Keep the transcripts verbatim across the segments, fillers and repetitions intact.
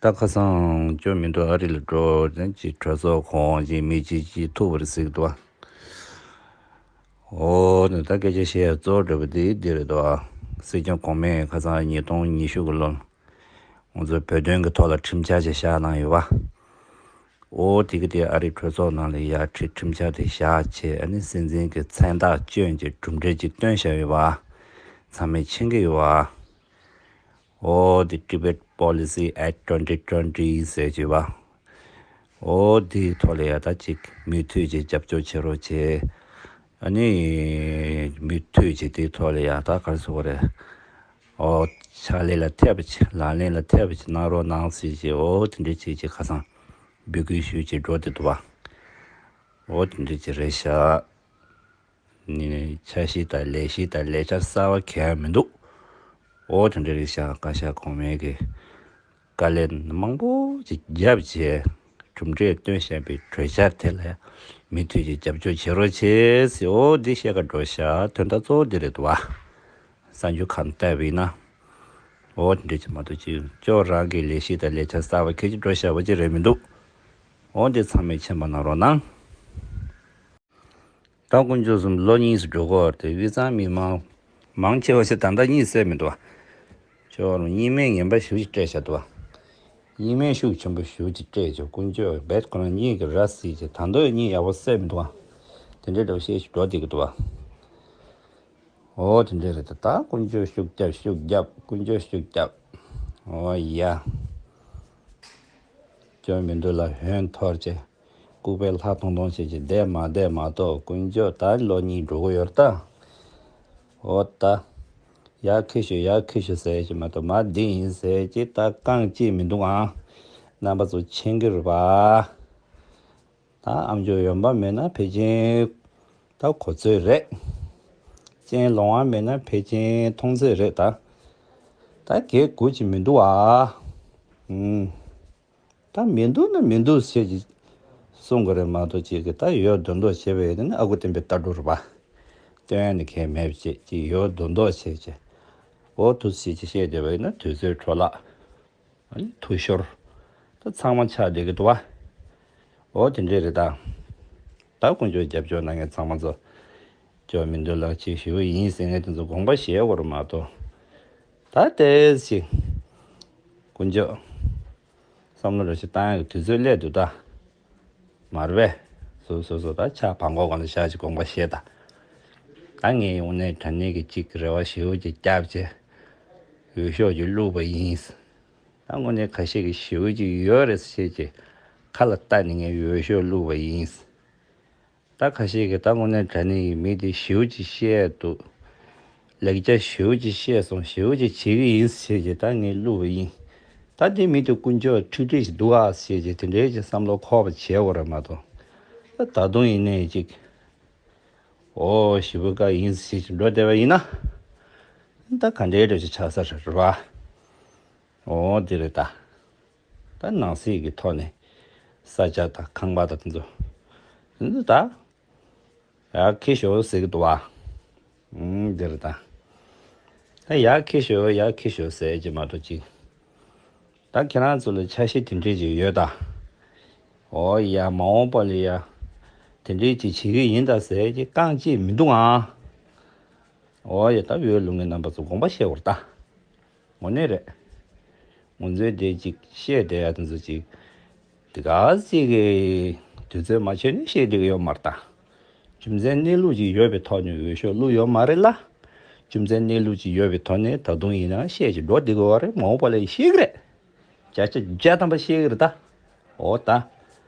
ད་ཁ་སང་སྐྱོ་མི་འདུག་ཨ་རི་ལ་འགྲོ་ནས་ཅིག་གྲོས་ཚོགས་གོང་ཅིག་མི་གཅིག་གཅིག་ཐུག་པ་རེད་ཟེར་གི་འདུག་བ། འོ་ནི་ད་སྐད་ཆ་བཤད་ཡ་གཙོ་བོ་འདྲ་པོ་དེ་འདི་རེད་འདུག་བ། སྲིད་སྐྱོང་གོང་མས་ཁ་སང་ཉིས་སྟོང་ཉི་ཤུ་གི་ལོ་ང་ཚོའི་བོད་དོན་གྱི་ཐོག་ལ་ཁྲིམས་འཆར་ཅིག་བཞག་གནང་ཡོད་བ། འོ་དེ་གི་དེ་ཨ་རི་གྲོས་ཚོགས་ནང་ལ་ཡ་ཁྲི་ཁྲིམས་འཆར་དེ་བཞག་བྱས། ཨ་ནི་སྲིད་འཛིན་གྱི་མཚན་རྟགས་སྐྱོན་གྱི་གྲུབ་འབྲས་ཅིག་བཏོན་བཞག་ཡོད་བ། ཚང་མས་མཁྱེན་གྱི་ཡོད་བ། འོ་དེ་Tibet Policy Act twenty twenty ཟེར་གྱི་བ། འོ་དེའི་ཐོག་ལ་ཡ་ད་ཅིག་མུ་མཐུད་ཅིག་རྒྱབ་སྐྱོར་བྱེད་རོགས་བྱེད། ཨ་ནི་མུ་མཐུད་ཅིག་དེའི་ཐོག་ལ་ཡ་ད་ག་རེ་ཟེར་དགོས་རེད། འོ་ཕྱག་ལས་ལ་འཐད་པ་ཅིག་ལག་ལེན་ལ་འཐད་པ་ཅིག་གནང་རོགས་གནང་ཟེར་གྱི། འོ་དེ་འདྲ་བྱེད་ཀྱི་ཁ་སང་འབོད་སྐུལ་ཞུས་ཀྱི་འགྲོ་བསྡད་འདུག་བ། འོ་དེ་འདྲ་ཅིག་རེད་ཤག་ནི་འཆར་གཞི་དང་ལས་གཞི་དང་ལས་འཆར་གསར་པ་གང་ཡང་མི་འདུག་འོ་དེ་འདྲ་རེད་ཤག་བཀའ་ཤག་གོང་མའི་གི་བཀའ་ལན་མང་པོ་ཅིག་བརྒྱབ་བྱས། གྲུབ་འབྲས་བཏོན་བཞག་པའི་གྲོས་འཆར་དེ་ལ་མུ་མཐུད་ཀྱིས་རྒྱབ་སྐྱོར་བྱེད་རོགས་བྱེད་ཟེར། འོ་འདི་བཤད་ག་འགྲོ་ཤག་དོན་དག་གཙོ་བོ་འདི་རེད་འདུག་བ། གསར་འགྱུར་ཁག་བལྟས་པ་ཡིན་ན། འོ་དེ་འདྲ་ཅིག་མ་གཏོགས་ཅིག་ཁྱོད་རང་གི་ལས་གཞི་དང་ལས་འཆར་གསར་པ་གང་ཅིག་འགྲོ་ཤག་པ་ཅིག་རེད་མི་འདུག་འོ་འདི་ཚང་མས་མཁྱེན་པ་གནང་རོགས་གནང་། ད་དཀོན་མཆོག་གསུམ་ལོ་གཉིས་སུ་འགྲོ་གི་ཡོད་རེད་དེ། དབུས་གཙང་མི་མང་མང་ཆེ་བ་ཞིག་ད་ལྟ་གཉིད་སད་མི་འདུག་བ། ཁྱོད་རང་གཉིད་སྨན་ངན་པ་ཞེ་པོ་ཅིག་སྤྲད་བཞག་འདུག་བ། གཉིད་སྨན་ཤུགས་ཆེན་པོ་ཞེ་པོ་ཅིག་སྤྲད་བྱས། དཀོན་མཆོག་རྦད་ཁོ་རང་གཉིད་ཀྱིས་ར་བཟི་བྱས། ད་དུང་གཉིད་ཡག་པོ་སད་མི་འདུག་བ། དེ་འདྲའི་འདྲ་བོ་བཤད་ཞིག་འགྲོ་བསྡད་ཀྱི་འདུག་བ། འོ་དེ་འདྲ་རེད། ད་དཀོན་མཆོག་ཤུགས་རྒྱབ་ཤུགས་རྒྱབ། དཀོན་མཆོག་ཤུགས་རྒྱབ། འོ་ཡ། སྐྱོན་མི་འདུག་ལ་ཧོན་འཐོར་བྱས། ལྐུགས་པའི་ལྷ་མཐོང་མཐོང་བྱེད་ཀྱི་བསྡད་མ་བསྡད་མ་གཏོགས། དཀོན་མཆོག་ད་ལོ་གཉིས་འགྲོ་གི་ཡོད་རེད་ད། འོ་ད། ཡར་འཁྱེར་ཤོག་ཡར་འཁྱེར་ཤོག་ཟེར་གྱི་མ་གཏོགས། མར་འདི་ཡིན་ཟེར་གྱི་ད་རྐང་གཅིག་མི་འདུག་ཨང་། རྣམ་པ་ཚོ་མཁྱེན་གྱི་རེད་པ། ད་ཨ་མཆོག་ཡོང་པ་མེད་ན་ཕལ་ཆེར་ད་གོ་ཚོད་རེད། གཅེན་ལོང་བ་མེད་ན་ཕལ་ཆེར་མཐོང་ཚོད་རེད་ད། ད་གེ་དགུ་ཅིག་མི་འདུག་ཨ། ཨུམ། ད་མི་འདུག་ན་མི་འདུག་ཟེར་གྱི་གསུང་གི་རེད་མ་གཏོགས། ཅིག་གི་ད་ཡོད་མདོག་མདོག་བྱས་པ་ཡིན་ན་ཨ་ཁུ་སྟོན་པའི་ལྟ་གྲུབ་རེད་པ། སྟོན་ནི་གང་མེད་པ་བྱས། ཅིག་ཡོད་མདོག་མདོག་བྱས་བྱས། འོ་འདུག་སེ་ཅིག་བཤད་བསྡད་པ་ཡིན་ན་དུས་ཚོད་འཕྲོ་བརླག་འཐུས་ཤོར། ད་ཚང་མ་ཆགས་བསྡད་ཀྱི་འདུག་བ། འོ་དེ་འདྲས་རེད་ད། ད་དཀོན་མཆོག་རྒྱབ་སྐྱོར་གནང་མཁན་ཚང་མ་ཚོ། སྐྱོ་མི་འདུག་ལགས། ཅིག་ཞུ་གི་ཡིན་ཟེར་མཁན་དེ་ཚོ་དགོངས་པ་བཞེས་དགོས་རེད་མ་གཏོགས། ད་ལྟའི་ཅིག་དཀོན་མཆོག་བསམ་བློ་རེ་ཞིག་བཏང་ཡག་གི་དུས་ཚོད་སླེབས་འདུག་ད། མ་རེད་པས། སོ་སོ་སོ་ད་ཆ་བང་གོ་གང་ལ་བཞག་ཅིག་དགོངས་པ་བཞེས་ད། ད་ངས་དངོས་གནས་དྲང་གནས་ཀྱི་ཅིག་རེ་བ་ཞེ་པོ་ཅིག་བརྒྱབ་བྱས། འོས་ཤོག་ཅིག་བླུགས་པ་ཡིན། ད་དངོས་གནས་ཁ་ཤས་ཀྱིས་ཞེ་པོ་ཅིག་ཡོད་རེད་ཟེར་བྱས་ཁ་ལ་བཏགས་ནས་ངས་འོས་ཤོག་བླུགས་པ་ཡིན། ད་ཁ་ཤས་ཀྱིས་ད་དངོས་གནས་དྲང་གནས་ཀྱི་མི་དེ་ཞེ་པོ་ཅིག་བཤད་འདུག་ལེགས་ཆ་ཞེ་པོ་ཅིག་བཤད་སོང་། ཞེ་པོ་ཅིག་བྱེད་ཀྱི་ཡིན་ཟེར་བྱས་ད་ངས་བླུགས་པ་ཡིན། ད་དེ་མི་དེ་དཀོན་མཆོག་ཁྲིག་ཁྲིག་ཞིག་འདུག་ཨ་ཟེར་བྱས་དེ་འདྲའི་ཅིག་བསམ་བློ་འཁོར་བ་བྱས་དགོས་རེད་མ་གཏོགས། ད་ད་དུང་ཡིན་ནའི་ཅིག་འོ་ཞེ་པོ་དཀའ་ཡིན་ཟེར་བྱས་འགྲོ་བསྡད་པ་ཡིན་ན། ད་ག་འདྲའི་འདྲ་ཅིག་ཆགས་ས་རེད་རེད་པ། འོ་དེ་རེད་ད། ད་ནང་སྲིད་ཀྱི་ཐོག་ནས་ས་ཆ་དང་ཁང་པ་དང་དེ་ཚོ། དེ་ཚོ་ད་ཡར་འཁྱེར་ཤོག་ཟེར་གྱི་འདུག་བ། ཨུམ། འདི་རེད་ད། ད་ཡར་འཁྱེར་ཤོག་ཡར་འཁྱེར་ཤོག་ཟེར་གྱི་མ་གཏོགས་ཅིག་ད་ཁྱེད་རང་ཚོ་ལ་འཆར་གཞི་དེ་འདྲས་ཅིག་ཡོད་ད། འོ་ཡ། མ་འོངས་པ་ལ་ཡ་དེ་འདྲས་ཅིག་བྱེད་ཀྱི་ཡིན་ད་ཟེར་གྱི་རྐང་གཅིག་མི་འདུག་ཨང་། འོ་ཡ། ད་འོས་བླུག་མཁན་རྣམ་པ་ཚོ་དགོངས་པ་བཞེས་དགོས་རེད་ད། དངོས་གནས་རེད། ང་ཚོས་དེ་ཅིག་བཤད་བསྡད་ཡ་དེ་ཚོ་ཅིག་དེ་ག་ཅིག་གི་དུས་ཚོད་མ་ཆོད་ནས་བཤད་བསྡད་ཀྱི་ཡོད་མ་རེད་ད། རྒྱུ་མཚན་གནས་ལུགས་ཅིག་ཡོད་པའི་ཐོག་ནས་འོས་ཤོག་བླུགས་ཡོད་མ་རེད་ལ། རྒྱུ་མཚན་གནས་ལུགས་ཅིག་ཡོད་པའི་ཐོག་ནས་ད་དུང་ཡིན་ན་བཤད་ཅིག་འགྲོ་བསྡད་ཀྱི་ཡོད་རེད། མ་འོངས་པ་ལ་ཡང་བཤད་ཀྱི་རེད། བརྒྱ་ཆ་བརྒྱ་ཐམ་པ་བཤད་ཀྱི་རེད་ད། འོ་ད།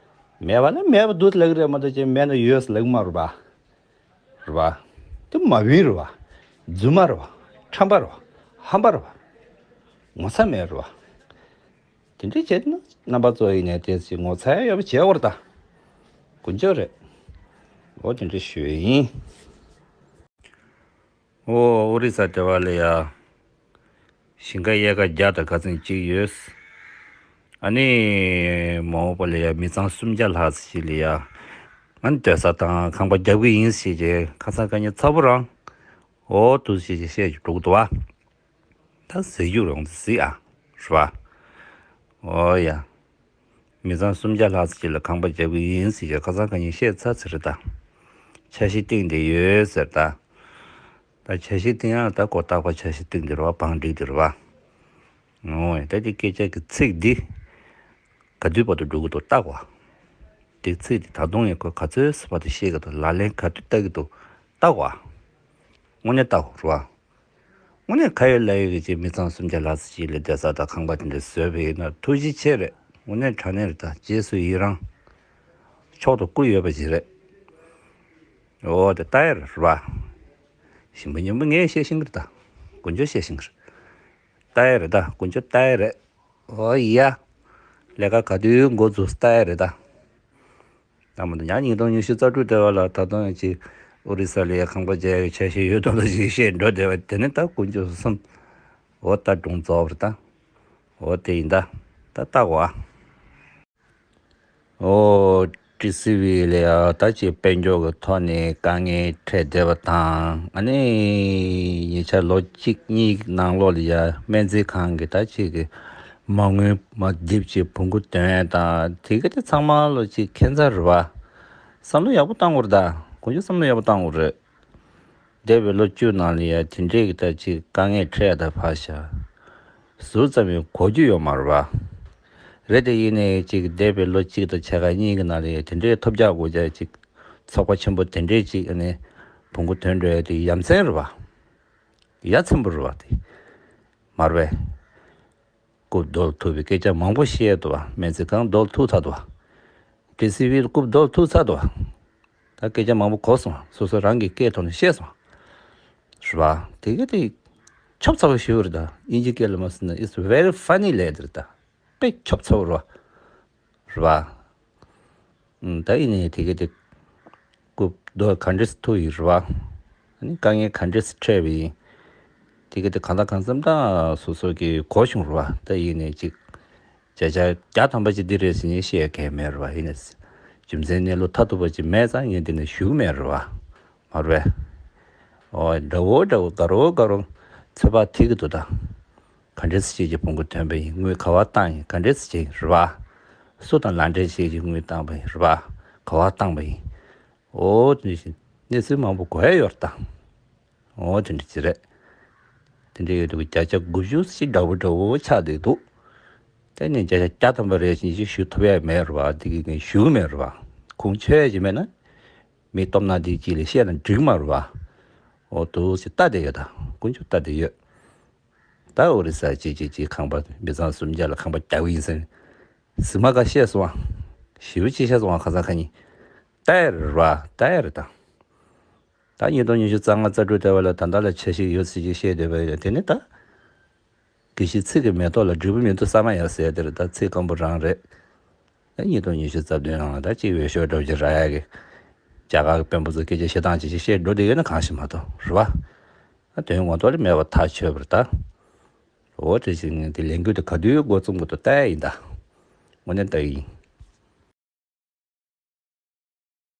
མེད་པ་ལ་མེད་པ་འདུག་ལབ་ཀྱི་རེད་མ་གཏོགས་ཅིག་མེད་ན་ཡོད་ལབ་ཀྱི་མ་རེད་པ། རེད་པ། དེ་མ་བིན་རེད་པ། རྫུན་མ་རེད་པ། ཁྲམ་པ་རེད་པ། ཧམ་པ་རེད་པ། ངོ་ཚ་མེད་རེད་པ། དེ་འདྲ་བྱས་ན་རྣམ་པ་ཚོ་ཡིན་ནའི་དེ་ཚོའི་ངོ་ཚ་ཡ་ཡོད་པ་བྱས་པ་རེད་ད། དཀོན་མཆོག་རེད། འོ་དེ་འདྲ་ཞུ་ཡ་ཡིན། འོ་ཨོ་རི་ས་དེ་བ་ལ་ཡ། ཞིང་ཁ་ཨེ་ཀར་བརྒྱ་དང་ཁ་ཚན་གཅིག་ཡོད། ཨ་ནི་མ་འོངས་པ་ལ་ཡ་མི་ཚང་སུམ་བརྒྱ་ལྷག་ཙམ་ཞིག་ལ་ཡ། ང་ནི་སྡོད་ས་དང་ཁང་པ་རྒྱབ་ཀྱི་ཡིན་ཟེར་བྱས་ཁ་སང་ཁ་ཉིན་ཚ་པོ་རང་། འོ་འདུག་ཟེར་བྱས་བཤད་ཀྱི་འགྲོ་གི་འདུག་བ། ད་ཟེར་རྒྱུ་རང་ཚོ་གཟིགས་ཨ། རེད་བ། ཨོ་ཡ། མི་ཚང་སུམ་བརྒྱ་ལྷག་ཙམ་ཅིག་ལ་ཁང་པ་རྒྱག་གི་ཡིན་ཟེར་གྱི་ཁ་སང་ཁ་ཉིན་བཤད་ཚར་ཚར་རེད་ད། འཆར་གཞི་བཏིང་བསྡད་ཡོད་ཟེར་ད། ད་འཆར་གཞི་བཏིང་ཡག་ད་གོ་རྟག་པ་འཆར་གཞི་བཏིང་བསྡད་རེད་བ། བང་སྒྲིག་བསྡད་རེད་བ། ཨོ་ཡ། ད་དེ་སྐད་ཆ་གི་ཚིག་འདི་ག་དུས་བར་དུ་འགྲོ་གི་འདུག་བལྟ་དགོས། དེ་ཚིག་དེ་ད་དུང་ཡང་ཁོས་ག་ཚོད་བར་དུ་བཤད་ཀྱི་འདུག་ལག་ལེན་ག་དུས་བསྟར་གྱི་འདུག་བལྟ་དགོས། དངོས་གནས་བལྟ་དགོས་རེད་བ། དངོས་གནས་ཁ་ཡོད་ལག་ཡོད་ཀྱི་ཅིག་མི་ཚང་སུམ་བརྒྱ་ལྷག་ཙམ་ཅིག་ལ་བསྡད་ས་དང་ཁང་པ་དེ་འདྲ་བཟོས་པ་ཡིན་ན་ཐུགས་རྗེ་ཆེ་རེད། དངོས་གནས་དྲང་གནས་རེད་ད། རྗེས་སུ་ཡི་རང་། མཆོག་ཏུ་བཀུར་ཡོད་པ་ཞིག་རེད། འོ་དེ་ལྟ་ཡ་རེད་བ། ཞིམ་པོ་ཉིན་པོ་ངས་བཤད་ཤེས་ཀྱི་རེད་ད། དཀོན་མཆོག་བཤད་ཤེས་ཀྱི་རེད། ལྟ་ཡ་རེད་ད། དཀོན་མཆོག་ལྟ་ཡ་རེད། ཨོ་ཡ། ལས་ཀ་ག་དུས་འགོ་འཛུགས་ལྟ་ཡ་རེད་ད། ད་མ་གཏོགས་ཡང་ཉིས་སྟོང་ཉི་ཤུ་རྩ་དྲུག་དེ་བ་ལ་ད་དུང་ཅིག་ཨོ་རི་ས་ལ་ཡ་ཁང་པ་རྒྱག་ཡ་འཆར་གཞི་ཡོད་དམ་ལ་ཞིག་བཤད་འགྲོ་བསྡད་པ་དེ་ནི་ད་དཀོན་མཆོག་གསུམ། འོ་ད་སྒྲུང་རྫོགས་པ་རེད་ད། འོ་དེ་ཡིན་ད། ད་ལྟ་གོ་ཨ། ཨོ། ཀྲི་སི་ཝི་ལ་ཡ་ད་ཅིག་དཔལ་འབྱོར་གྱི་ཐོག་ནས་དཀའ་ངལ་འཕྲད་བསྡད་པ་དང་། ཨ་ནི་ཉེ་ཆར་ལོ་གཅིག་གཉིས་ནང་ལོགས་ལ་ཡ་སྨན་རྩིས་ཁང་གི་ད་ཅིག་གི་མ་དངུལ་མ་རྡིབ་ཅིག་བོང་གུ་དོན་དང་དེ་ག་དེ་ཚང་མ་ལོ་ཅིག་ཁྱད་མཚར་རེད་བ། བསམ་བློ་ཡག་པོ་བཏང་དགོས་རེད་ད། དཀོན་མཆོག་བསམ་བློ་ཡག་པོ་བཏང་དགོས་རེད། འདས་པའི་ལོ་བཅུ་ནང་ལ་ཡ་དེ་འདྲས་ཀྱི་ད་ཅིག་དཀའ་ངལ་འཕྲད་ཡ་ད་ཕར་བཞག་ཟུར་ཙམ་ཡང་གོ་རྒྱུ་ཡོད་མ་རེད་བ། རེད་དེ་ཡིན་ནའི་ཅིག་འདས་པའི་ལོ་གཅིག་དང་ཕྱེད་ཀ་གཉིས་ཀྱི་ནང་ལ་ཡ་དེ་འདྲས་ཐོབ་རྒྱག་དགོས་རྒྱ་ཅིག་ཚོགས་པ་ཆེན་པོ་དེ་འདྲས་ཅིག་ཨ་ནི་བོང་གུ་དོན་འགྲོ་ཡ་དེ་ཡ་མཚན་རེད་བ། ཡ་མཚན་པོ་རེད་བ་དེ། མ་རེད་པས། རྐུབ་རྡོལ་ཐུག་པའི་སྐད་ཆ་མང་པོ་བཤད་འདུག་བ། སྨན་རྩིས་ཁང་རྡོལ་ཐུག་ཚར་འདུག་བ། ཀྲི་སི་ཝི་རྐུབ་རྡོལ་ཐུག་ཚར་འདུག་བ། ད་སྐད་ཆ་མང་པོ་གོ་སོང་བ། སོ་སོ་རང་གི་སྐད་ཐོག་ནས་བཤད་སོང་བ། རེད་བ། དེ་ག་དེ་ཆོབ་ཚ་བོ་ཞིག་རེད་ད། དབྱིན་ཇི་སྐད་ལ་མ་ཟེར་ན་It's very funny ལབ་དེ་རེད་ད། དཔེ་ཆོབ་ཚ་བོ་རེད་བ། རེད་བ། ཨུམ། ད་ཡིན་ནའི་དེ་ག་དེ་རྐུབ་རྡོལ་ག་འདྲས་ཐུག་ཡིན་རེད་བ། ཨ་ནི་དཀའ་ངལ་ག་འདྲས་འཕྲད་པ་ཡིན། དེ་ག་དེ་གང་ལྟར་གང་འཚམ་ད་སོ་སོ་གི་གོ་བྱུང་རེད་བ། ད་ཡིན་ནའི་ཅིག་བརྒྱ་ཆ་བརྒྱ་ཐམ་པ་ཅིག་འདི་རེད་ཟེར་ནས་བཤད་མཁན་མེད་རེད་བ། ཡིན་ནའི་རྒྱུ་མཚན་གནས་ལུགས་མཐར་ཐུག་པ་ཅིག་མེད་ཙང་ངས་འདི་ནས་ཞུ་གི་མེད་རེད་བ། མ་རེད་པས། ཨོ། འདྲ་བོ་འདྲ་བོ་དགའ་རོགས་དགའ་རོགས་ཚོད་དཔག་ཐིག་གི་འདུག་ད། ག་འདྲས་སེ་བྱས་ཀྱི་བོང་གུ་ཐོན་པ་ཡིན། དངུལ་ག་བ་བཏང་ཡིན། ག་འདྲས་སེ་བྱས་ཡིན་རེད་བ། སུ་དང་ལག་འབྲེལ་བྱས་ཀྱི་དངུལ་བཏང་པ་ཡིན་རེད་བ། ག་བ་བཏང་པ་ཡིན། ཨོ་དེ་བཞིན་གནས་ཚུལ་མང་པོ་གོ་ཡ་ཡོད་རེད་ད། ཨོ་དེ་འདྲ་ཅིག་རེད། དེ་འདྲ་ཡོད་དུས་བརྒྱ་ཆ་དགུ་བཅུ་ཞིག་འདྲ་བོ་འདྲ་བོ་ཆགས་བསྡད་འདུག་དེ་ནས་བརྒྱ་ཆ་བརྒྱ་ཐམ་པ་རེད་ཅིག་ཞུ་ཐུབ་ཡ་མེད་རེད་བ། དེ་གི་ངས་ཞུ་གི་མེད་རེད་བ། ཁུངས་འཁྱོལ་ཡ་ཅིག་མེད་ན། མི་སྟོབས་ན་དེ་གཅིག་ལ་བཤད་ན་འགྲིག་མ་རེད་བ། འོ་འདུག་སེ་ལྟ་བསྡད་ཡོད་ད། དཀོན་མཆོག་ལྟ་བསྡད་ཡོད། ད་ཨོ་རི་ས་གཅིག་གཅིག་གཅིག་ཁང་པ་མི་ཚང་སུམ་བརྒྱ་ལ་ཁང་པ་རྒྱག་གི་ཡིན་ཟེར་ནས། ཟི་མ་ག་བཤད་སོང་བ། ཞེ་པོ་ཅིག་བཤད་སོང་བ། ཁ་སང་ཁ་ཉིན། ལྟ་ཡ་རེད་བ། ལྟ་ཡ་རེད་ད། ད་ཉིས་སྟོང་ཉི་ཤུ་རྩ་ལྔ་རྩ་དྲུག་དེ་བ་ལ་ད་ལྟ་ལ་འཆར་གཞི་ཡོད་ཟེར་གྱི་བཤད་བསྡད་པ་ཡོད། དེ་ནི་ད། དགེ་བཤེས་ཚིག་གི་མེ་ཏོག་ལ་འབྲས་བུ་མི་འདུག་ས་མ་ཡ་ཟེར་དེ་རེད། ད་ཚིག་སྐམ་པོ་རང་རེད། ད་ཉིས་སྟོང་ཉི་ཤུ་རྩ་བདུན་ནང་ལ་ད་ཅིག་འོས་ཤོག་འདྲ་བོ་ཅིག་རག་ཡ་གི། རྒྱ་གར་གི་དཔོན་པོ་ཚོ་སྐད་ཆ་བཤད་སྟངས་ཅིག་ཅིག་བཤད་འགྲོ་བསྡད་ཡོད་ན་གང་ཞིག་མ་གཏོགས་རེད་བ། ད་དོན་ངོ་ཐོག་ལ་མེད་པ་ཐག་ཆོད་པ་རེད་ད། འོ་དེ་བཞིན་ངས་དེ་ལས་འགུལ་དེ་ག་དུས་འགོ་རྩོམ་དགོས་འདུག་ལྟ་ཡ་ཡིན་ད། དངོས་གནས་ལྟ་གི་ཡིན།